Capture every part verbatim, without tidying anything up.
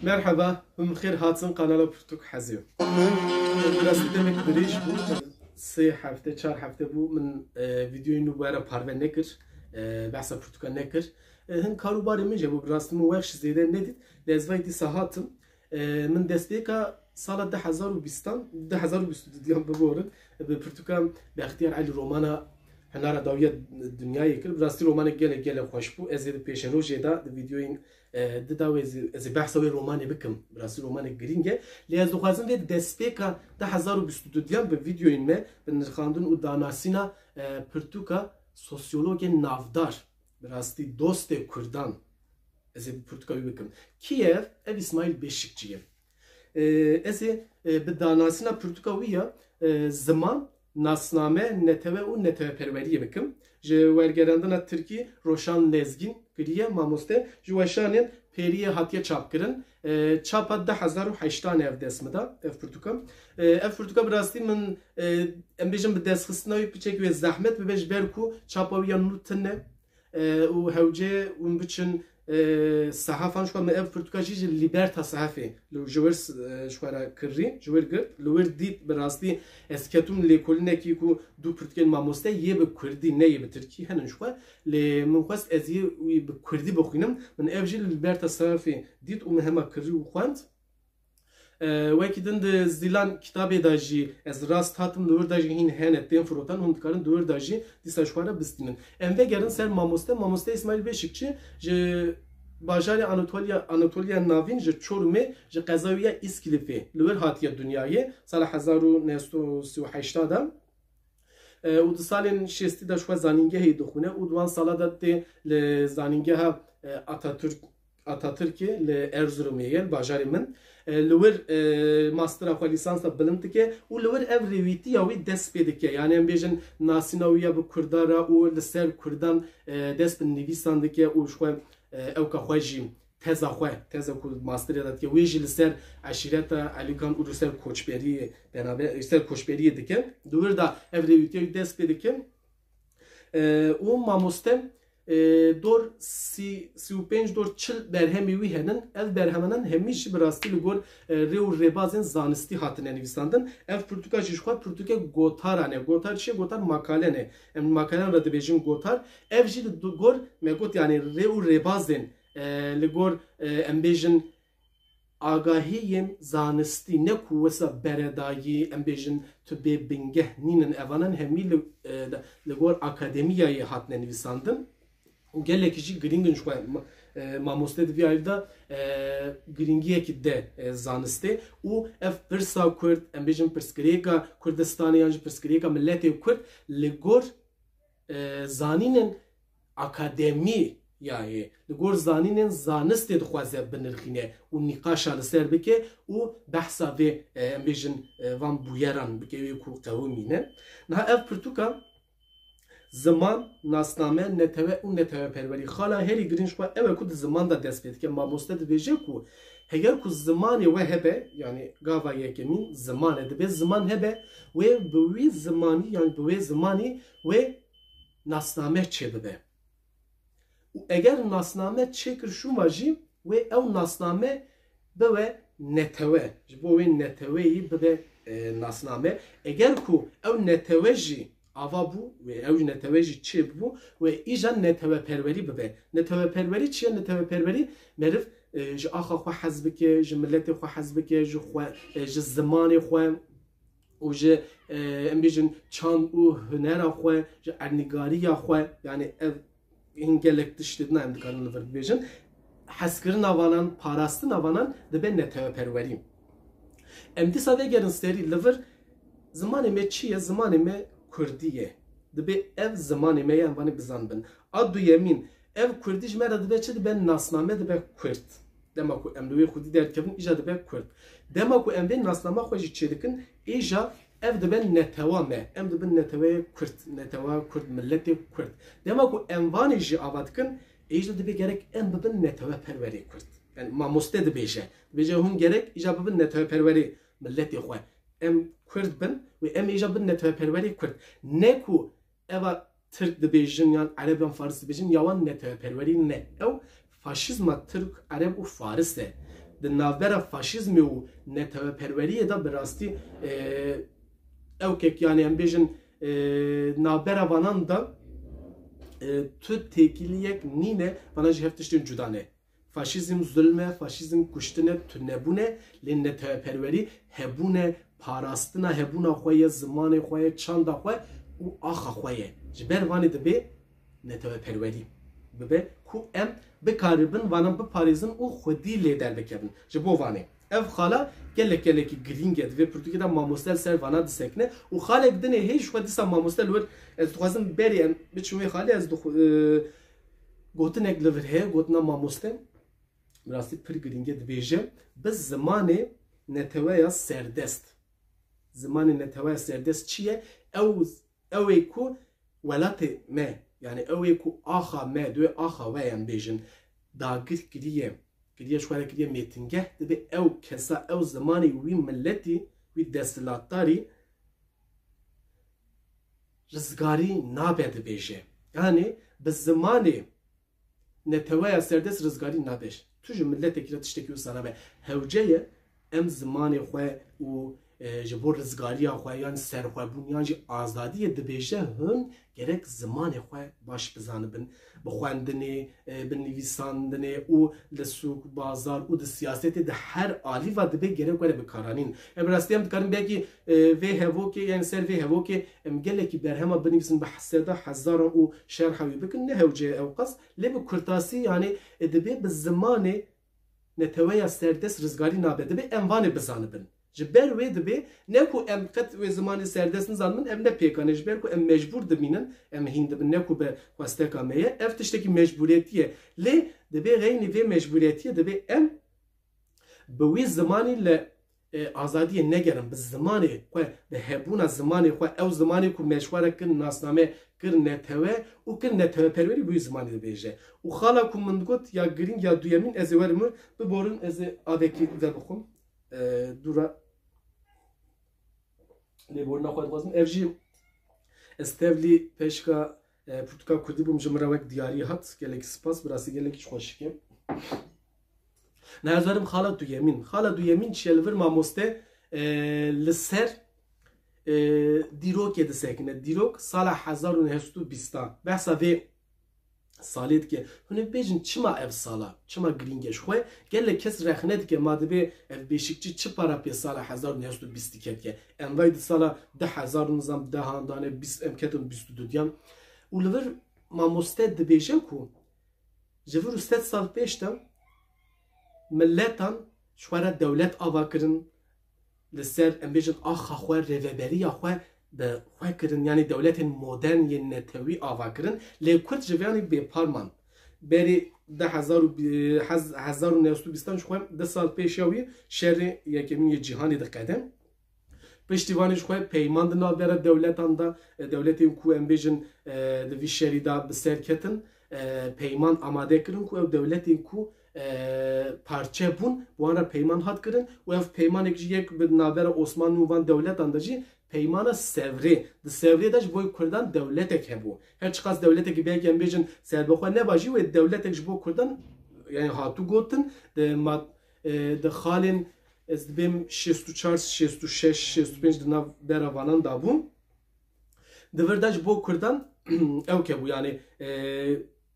Merheba, hûn bi xêr hatin kanala Pirtûk Hezê. Bi rastî demek dirêj bû, sê hefte, çar hefte bû min, e, vîdeoyê nû were parve nekir, e, behsa pirtûka nekir. E, hin kar û barê min jî bû, bi rastî min wext jî zêde nedît, lê ez vay dîsa hatim. E, min destpêka sala du hezar û bîstan, du hezar û bîst û duyan biborin, bi pirtûka Bextiyar Elî romana Hunara Dawiya Dinyayê kir. Bi rastî romanek gelek, gelek xweş bû. Ez ê di pêşerojê de, di vîdeoyên, e, di da wê ez ê, ez ê behsa wê romanê bikim. Bi rastî romanek girîng e. Lê ez dixwazim vê destpêka du hezar û bîst û duyan bi vîdeoyên me, bi nirxandin û danasîna, e, pirtûka sosyologên navdar, bi rastî dostê Kurdan, ez ê bi pirtûka wî bikim. Kî ye ev? Ev Îsmaîl Beşikçî ye. E, ez ê, e, bi danasîna pirtûka wî ya, e, ziman, nasname, netewe û neteweperweriyê bikim. Ji wergerandina tirkî Roşan Lezgîn kiriye, mamoste. Ji weşanên pêriyê hatiye çapkirin. E, çapa du hezar û heştan ev dest min da, ev pirtûka. E, ev pirtûka bi rastî min, e, em bêjin bi destxistina wî piçekî wê zehmet bibe, ji ber ku çapa wî ya nû tune. E, û hewce hûn biçin, e, sehefan, ji xwe min ev pirtûka jî ji Liberta sehefê li ji wir, e, ji xwe re kirî, ji wir girt. Li wir dît, bi rastî ez ketim lêkolînekî ku du pirtûkên mamoste yê bi kurdî, ne yê bi tirkî, henin ji xwe. Lê min xwest ez yê wî bi kurdî bixwînim. Min ev jî li Liberta sehefê dît û min hema kirî û xwend. E, wekî din di Zîlan kitabê de jî ez rast hatim, li wir de jî hîn hene tên firotan, hûn dikarin di wir de jî dîsa ji xwe re bistînin. Em vegerin ser mamoste. Mamoste Îsmaîl Beşikçi ji bajarê Anatoliya, Anatoliya Navîn, ji Çorumê, ji qeza wî ya Îskilifê li wir hatiye dinyayê, sala hezar û neh sed û sî û heşt de. E, û di salên şêstî de ji xwe zanîngehê dixwîne û di wan sala de tê li zanîngeha, e, Atatürk, Atatürkê li Erzurumê ye, li bajarê min. E, li wir, e, mastera xwe, lîsansa bilind dike û li wir ev rêwîtiya wî dest pê dike. Yanî em bêjin nasîna wî ya bi Kurda re û li ser Kurdan, e, dest bi nivîsan dike û ji xwe, e, ewka xwe jî teza xwe, teza ku masterê de dike, wê jî li ser eşîreta Elîkan û li ser koçberiyê, penabe-, li ser koçberiyê dike. Di wir de ev rêwîtiya wî dest pê dike. E, û mamoste, e, dor sî, sî û pênc dor çil berhemê wî henin. Ev berhemenan hemî jî bi rastî li gor, e, rê û rêbazên zanistî hatine nivîsandin. Ev pirtûka jî ji xwe pirtûke gotaran e. Gotar çi ye? Gotar makale ne. Em makaleyan re dibêjin gotar. Ev jî li du-, gor me got, yanî rê û rêbazên, e, li gor, e, em bêjin agahiyên zanistî, ne ku wisa beredayî, em bêjin tu bê bingeh nînin, evanan hemî li, e, li gor akademiyayê hatine nivîsandin û gelekî jî girîng in ji xwe. Ma-, e, mamoste di vî alî de, e, girîngiyekî de, e, zanistê û ev pirsa Kurd, em bêjin pirsgirêka Kurdistanê yan jî pirsgirêka miletê Kurd li gor, e, zanînên akademî ya yê, li gor zanînên zanistê dixwaze binirxîne û nîqaşa li ser bike û behsa vê, e, em bêjin, e, van bûyeran bike, wê ku qewimîne. Niha ev pirtûka ziman, nasname, netewe û neteweperwerî, xala herî girîng ji xwe ew e ku di ziman de dest pê dike. Mamoste dibêje ku heger ku zimanê we hebe, yanî gava yekemîn ziman e, dibe ziman hebe, wê bi wî zimanî, yanî bi wê zimanî wê nasname çêbibe. Û eger nasname çêkir şûma jî, wê ew nasname bibe netewe. Ji bo wê neteweyî bibe, e, nasname. Eger ku ew netewe jî ava bû, wê ew netewe jî çêbû, wê îja neteweperwerî bibe. Neteweperwerî çi ye? Neteweperwerî meriv, e, ji axa xwe hez bike, ji miletê xwe hez bike, ji xwe, e, ji zimanê xwe, û ji, e, em bêjin çand û hunera xwe, ji erdnîgariya xwe, yanî ev hin gelek tiştê din em dikarin li vir bibêjin. Hezkirina vanan, parastina vanan dibe neteweperwerî. Em dîsa vegerin serî li vir, zimanê me çi ye? Zimanê me kurdî ye. Dibe ev zimanê me ye, em vanê bizanibin. A duyemîn, ev kurdî ji me re dibe çi? Dibe nasname, dibe kurd. Dema ku em li wê xwedî derdikevin, îja dibe kurd. Dema ku em vê nasnama xwe jî çêdikin, îja ev dibe netewa me. Em dibin neteweyê kurd, netewa kurd, miletê kurd. Dema ku em vanê jî ava dikin, îja dibe gerek em bibin neteweperwerê kurd. Yani mamoste dibêje. Dibêje hûn gerek îja bibin neteweperwerê miletê xwe. Em kurd bin û em îja bin neteweperwerê kurd. Ne ku eva Tirk dibêjin yan Ereb yan Faris dibêjin, ya wan neteweperwerî ne. Ew faşîzma Tirk, Ereb û Faris e. Di navbera faşîzmê û neteweperweriyê de bi rastî, e, ew kek, yani em bêjin, e, navbera vanan de, e, tu têkiliyek nîne, vana ji hev tiştên cuda ne. Faşîzm zulm e, faşîzm kuştin e, tunebûn e, lê neteweperwerî hebûn e, parastina hebûna xwe ye, zimanê xwe ye, çanda xwe û axa xwe ye. Ji ber vanê dibê neteweperwerî bibe ku em bikaribin vanan biparêzin û xwedî lê derbikevin. Ji bo vanê. Ev xala gelek gelekî girîng e. Di vê pirtûkê de mamoste li ser vana disekine û xalek din ê hê ji xwe dîsa mamoste li wir, ez dixwazim berê em biçin wê xalê, ez dixw-, e, gotinek li vir heye, gotina mamoste, bi rastî pir girîng e, dibêje, bi zimanê neteweya serdest. Zimanê neteweya serdest çi ye? Ew, ew ê ku welatê me, yani ew ê ku axa me, duyê axa we em bêjin, dagir kiriye, kiriye ji xwe re kiriye mêtingeh, dibe ew kesa, ew zimanê wî miletî, wî desthilatdarî rizgarî nabe, dibêje. Yani bi zimanê neteweya serdest rizgarî nabe. Tu ji miletekî re tiştekî wisa nabe. Hewce ye em zimanê xwe û, e, ji bo rizgariya xwe yan serxwebûn yan jî azadiyê dibêje, hûn gerek zimanê xwe baş bizanibin. Bi xwendinê, e, bi nivîsandinê û li sûk, bazar û di siyasetê di her alî ve dibê gerek were bikaranîn. Em rastî em dikarin belkî, e, vê hevokê, yani ser vê hevokê em gelekî berhema binivîsin bi seda hezaran û şerha wî bikin, ne hewce ye ew qas. Lê bi kurtasî, yani, e, dibê bi zimanê neteweya serdest rizgarî nabe. Dibê em vanê bizanibin. Ji ber wê dibê ne ku em qet wê zimanê serdest nizanibin, em ne pêkan e. Ji ber ku em mecbûr dimînin, em hîn dibin, ne ku bi xwesteka me ye. Ev tiştekî mecbûretî ye. Lê dibê xeynî vê mecbûretiyê dibê em bi wî zimanî li, e, azadiyê negerin, bi zimanê xwe, bi hebûna zimanê xwe, ew zimanê ku me ji xwe re kir nasname, kir netewe û kir neteweperwerî, bi wî zimanî dibêje. Û xala ku min digot ya girîng ya duyemîn, ez ê werim wir, biborin ez ê avekî vebixwim. E, dûra lêborîna xwe dixwazim. Ev jî ez tevlî pêşka, e, pirtûka kurdî bûm, ji min re wek diyarî hat. Gelekî spas, bi rastî gelekî xweşik e. Niha ez werim xala duyemîn. Xala duyemîn çi ye? Li vir mamoste, e, li ser, e, dîrokê disekine. Dîrok sala hezar û neh sed û bîstan. Behsa vê salê dike. Hûn ê bêjin çima ev sala, çima girîng e ji xwe? Gelek kes rexne dike, ma dibê ev Beşikçi çi para pê sala hezar û neh sed û bîst diketke? Em vay di sala du hezar û nizam dehan dane bîst, em ketin bîst û dudiyan. Û li vir mamoste dibêje ku ji vir û sed sal pêş de miletan ji xwe re dewlet ava kirin, li ser, em bêjin, axa xwe, rêveberiya xwe bi xwe kirin, yanî dewletên modern yên netewî ava kirin, lê Kurd ji vê yanî bêpar man. Berî du hezar û, hez-, hezar û neh sed û bîstan ji xwe du sal pêşiya wî şerê yekemîn yê cîhanê diqede. Piştî vanê ji xwe peyman di navbera dewletan de, e, dewletên ku em bêjin, e, di vî şerî de bi ser ketin, e, peyman amade kirin ku ew dewletên ku, e, parçe bûn, bi wan re peyman hat kirin û ev peymanek jî yek bi navbera Osmanlî û van dewletan de jî peymana Sevrê. Di Sevrê de ji bo Kurdan dewletek hebû. Her çiqas dewletekî belkî em bêjin serbixwe neba jî wê dewletek ji bo Kurdan, yani hatû gotin, di ma-, e, di xalên, ez dibêm şêst û çar, şêst û şeş, şêst û pênc di nav bera vanan dabû. Di vir de ji bo Kurdan ew ke bû, yani, e,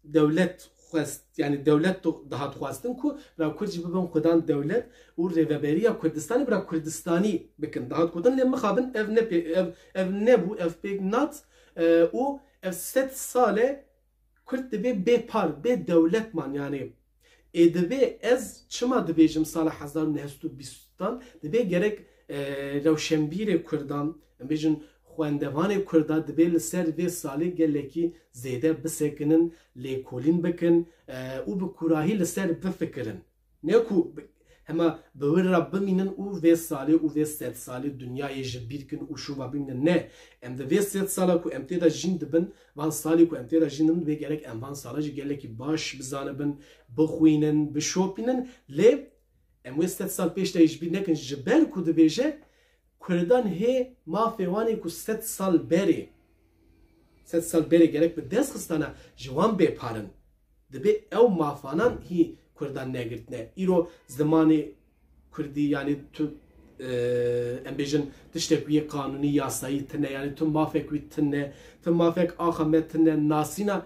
dewlet xwest, yani dewlet do-, dihat xwestin ku ra Kurd jî bibin xudan dewlet û rêveberiya Kurdistanê bira Kurdistanî bikin. Dihat gotin, lê mixabin ev ne pê-, ev, ev nebû, ev pêk nat, e, û ev sed sal e Kurd dibê bê par, bê dewlet man, yani. Ê dibê ez çima dibêjim sala hezar û neh sed û bîstan, dibê gerek, e, rewşenbîrê Kurdan, em bêjin xwendevanê Kurda dibê li ser vê salê gelekî zêde bisekinin, lêkolîn bikin, e, û bi kûrahî li ser bifikirin. Ne ku bi-, hema bi wir re bimînin û vê salê û vê sed salê dinyayê ji bîr kin û şûva bimînin. Ne. Em di vê sed sala ku em tê de jîn dibin, van salê ku em tê de jîn dibin, vê gerek em van sala jî gelekî baş bizanibin, bixwînin, bişopînin. Lê em wê sed sal pêş de jî ji bîr nekin, ji ber ku dibêje, Kurdan hê mafê wan ê ku sed sal berê, sed sal berê gerek bi dest xistana, ji wan bê parin. Dibê ew mafanan hî Kurdan negirtine. Îro zimanê Kurdî, yani tu, e, em bêjin tiştek wî yê qanûnî, yasayî tine, yani tu mafek wî tine, tu mafek axa me tine, nasîna,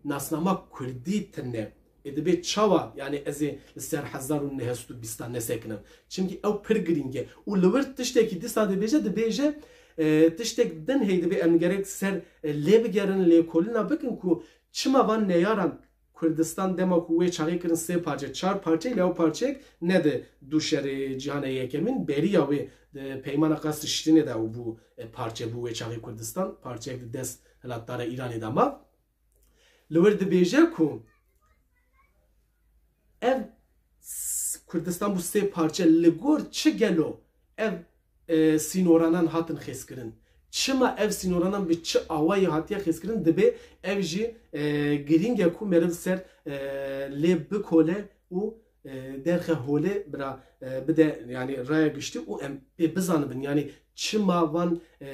nasnama Kurdî tine. Ê dibê çawa, yani ez ê li ser hezar û neh sed û bîstan nesekinim? Çimkî ew pir girîng e. Û li wir tiştekî dîsa dibêje, dibêje, e, tiştek din hey dibê em gerek ser, e, lê bigerin, lêkolîna bikin ku çima van neyaran Kurdistan dema ku wê çaxê kirin sê parçe, çar parçe, lê ew parçeyek ne di dû şerê cîhanê yekemîn, beriya wê di peymana qasr şitinê de ew bû, e, parçe bû wê çaxê Kurdistan, parçeyek di dest hilatdara Îranê de ma. Li wir dibêje ku ev s-, Kurdistan bû sê parçe, li gor çi gelo ev, e, sînoranan hatin xêzkirin? Çima ev sînoranan bi çi awayî hatiye xêzkirin? Dibê ev jî, e, girîng e ku meriv ser, e, lê bikole û, e, derxe holê bira, e, bide, yani raya giştî û em pê bizanibin. Yani çima van, e,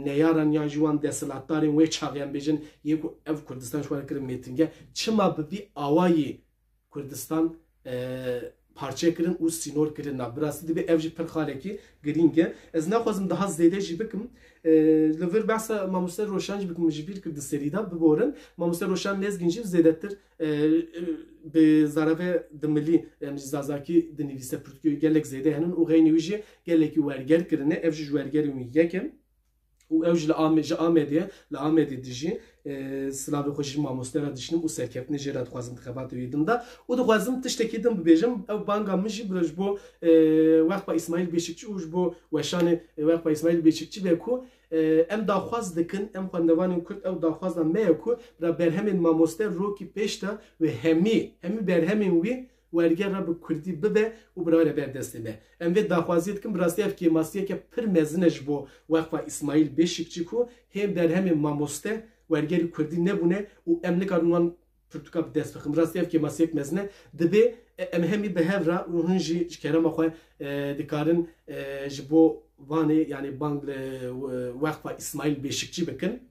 neyaran yan jî wan desthilatdarên wê çaxê em bêjin, yê ku ev Kurdistan ji xwe re kirin mêtinge, çima bi vî awayî Kurdistan, e, parçe kirin û sînor kirin. Na, bi rastî dibê ev jî pir xalekî girîng e. Ez naxwazim daha zêde jî bikim. E, li vir behsa mamoste Roşan jî bikim, ji bîr kir di serî de, biborin. Mamoste Roşan Lezgîn jî zêdetir, e, e, bi zarave di milî, em ji zazakî dinivîse, pirtûkê gelek zêde henin û xeynî wî jî gelekî werger kirine. Ev jî ji wergerên wî yek e. Û ew jî li Ame-, ji Amedê, li Amedê dijî, e, silavê xwe ji mamoste re dişinim û serkeftinê jê re dixwazim di xebatê wî din de. Û dixwazim tiştekî din bibêjim, ew banga min jî bira ji bo, e, Weqfa Îsmaîl Bêşikçî û ji bo weşanê, e, Weqfa Îsmaîl Bêşikçî be ku, e, em daxwaz dikin, em xwendevanên Kurd, ew daxwaza me ye ku bira berhemên mamoste rokî pêş de wê hemî, hemî berhemên wî werger re bi kurdî bibe û bi re berdestê me. Em vê daxwaziyê dikin, bi rastî ev kêmasiyeke pir mezin e ji bo Weqfa Îsmaîl Bêşikçî ku hê berhemên mamoste wergerî kurdî nebûne û em nikarin wan pirtûka bi dest bixin. Bi rastî ev kêmasiyek mezin e. Dibê, e, em hemî bi hev re û hûn jî ji kerema xwe, e, dikarin, e, ji bo vanê, yani bang li, e, Weqfa Îsmaîl Bêşikçî bikin.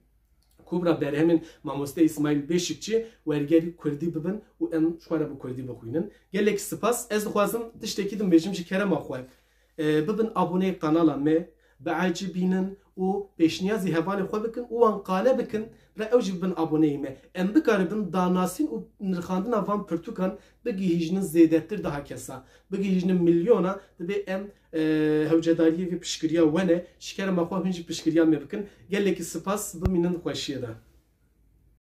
Ku bira berhemên mamoste Îsmaîl Bêşikçî wergerî kurdî bibin û em ji xwe re bi kurdî bixwînin. Gelek spas. Ez dixwazim tiştekî din bêjim ji kerema xwe. E, bibin aboneyê kanala me, biecibînin û pêşniyazî hevalê xwe bikin û wan qane bikin, bira ew jî bibin aboneyê me. Em bikaribin danasîn û nirxandina van pirtûkan bigihîjinin zêdetir daha kesa, bigihîjinin milyona, dibê em e, hewcedariyê vê piştgiriya we ne, ji kerema xwe hûn jî piştgiriya me bikin. Gelekî spas, bimînin di xweşiyê de.